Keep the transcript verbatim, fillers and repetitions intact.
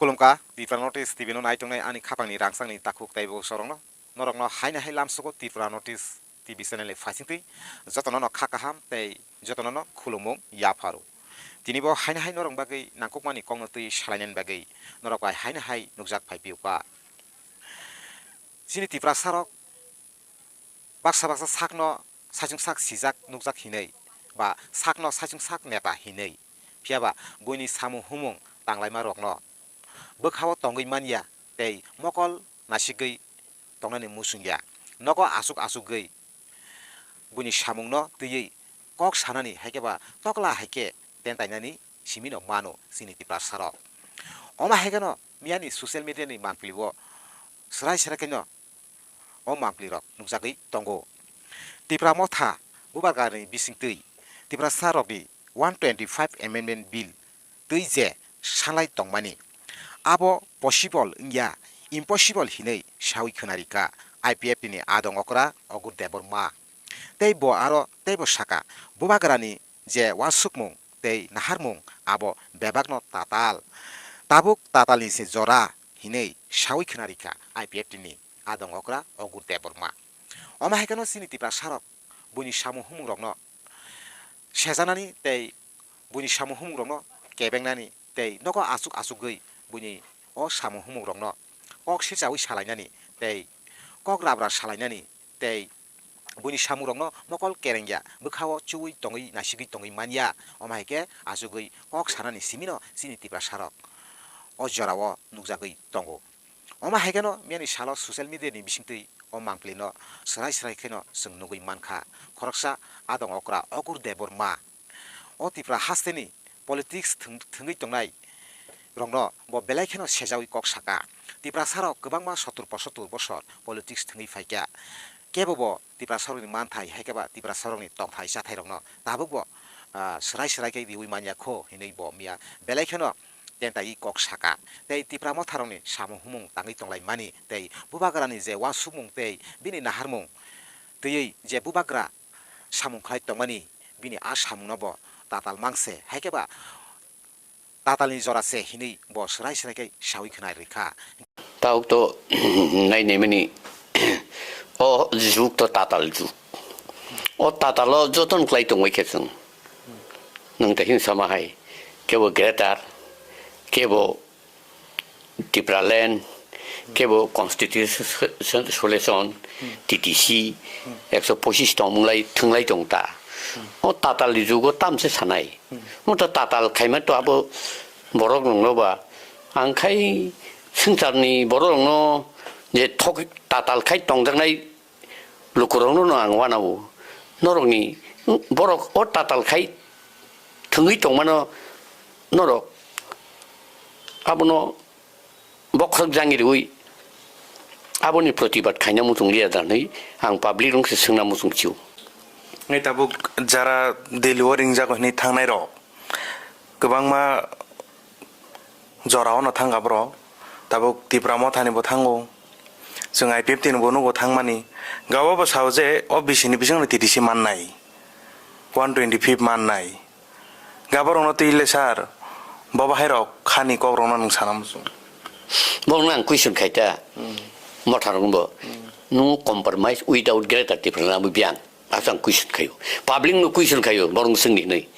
Khulumkha, Tripura Notice T V no nai tongnai ani khapangni rangchakni takhuk tei bo sorokno. Norokno haino hai lamsogo Tripura Notice T V channel ni phaisingtwi jotono no kha kaham tei jotono no khulumung yapharo. Tini bo haino hai norok bagwi nangkukmani kokno twi salainani bagwi norok bai haino hai nukjak phai phiyokha. Chini Tiprasarok baksa baksa sakno saichung sak sijak nukjak hinwi ba sakno saichung sak neta hinwi, phiyaba buini samung humung tanglaima rokno bwkhao tongwi manya tei mokol nasigwi tongnani muchungya. Nogo asuk asugwi buini samungno twiwi kok sanani hai khe ba tokla hai khe tentainani simino mano chini Tiprasarok. Omo hai kheno miyani social media ni mangpili o swrai swrai kheno o mangpili rok nukjagwi tongo. Tipra Motha bubagrani bisingtwi Tiprasa rokni one twenty five Amendment Bill twi je sanlai tongmani, abo possible wngya, impossible hinwi sawi khwnarikha I P F T ni adong okra Ogur Debbarma. Tei bo aro teibo saka, bubagrani je uasukmung tei naharmung abo bebakno tatal. Tabuk tatalni se jora hinwi sawi khwnarikha I P F T ni adong okra Ogur Debbarma. Omo hai kheno chini Tiprasarok buini samung humung rokno sejanani tei buini samung humung rokno kebengnani tei nogo asuk asugwi buini o samung humung rokno kok sichawi salainani tei kok rabra salainani tei buini samungrokno mokol kerengya bwkhao chuwi tongwi nasigwi tongwi manya. Omo hai khe achugwi kok sanani simino chini Tiprasarok o jorao nukjagwi tongo. Omo hai kheno miyani salo social media ni bisingtwi o mangpili no swrai swrai kheno chwng nugwi mankha. Khoroksa adong okra Ogur Debbarma o Tipra hasteni politics thwng-, thwngwi tongnai rokno bo belai kheno sejawi kok saka. Tiprasarok kwbangma sottur pochottur bosor politics thwngwi phaikha. Kebo bo Tiprasarokni manthai hai khe ba Tiprasarokni tongthai chathai rokno tabuk bo, ah, swrai swrai khe riwi manya kho hinwi bo miya belai kheno tentaiwi kok saka. Tei Tipra Motharokni samung humung tangwi tonglaimani tei bubagrani je uasukmung tei bini naharmung twiwi je bubagra samung khlai tongmani, bini a samungno bo tatal mangse, hai khe ba tatalni jora se hinwi bo swrai swrai khe sawi khwnai rwkha. Tabuk to nai naimani o jug to tatal jug. O tatalo joton khlai tongwi khe chwng nwng tei hwn sama hai kebo greater, kebo Tipraland, kebo constitution, T T C, ekso pochis tongmung lai thwnglai tong ta. O tatal ni jugo tamse sanai. Mo to tatal khaima to abo borok nungno ba. Ang khai swngcharni borok rokno je thok tatal khai tongjaknai lukurokno no ang wanao. Norokni borok o tatal khai thwngwi tongmano norok abono bokhorok jangirwi aboni protibad khaina muchung liya da hwnwi ang public rok se swngna muchung chio. Ngai tabuk jara Delhi o ringjago hwnwi thangnai rok kwbangma jorao no thangkha borok, tabuk Tipra Mothani bo thango, chwng I P F T ni bo nugo thangmani, gabo bo sao je o bisini bisingno T T C mannai, one twenty fifth mannai, gaborokno twi le sir, bo bahairok khani kokrokno nwng sana muchung. Borokno ang question khai ta, Motharokno bo, nwng compromise without Greater Tipraland abo biyang? Aswk ang question khaio, public no question khaio, borok swngdi hinwi.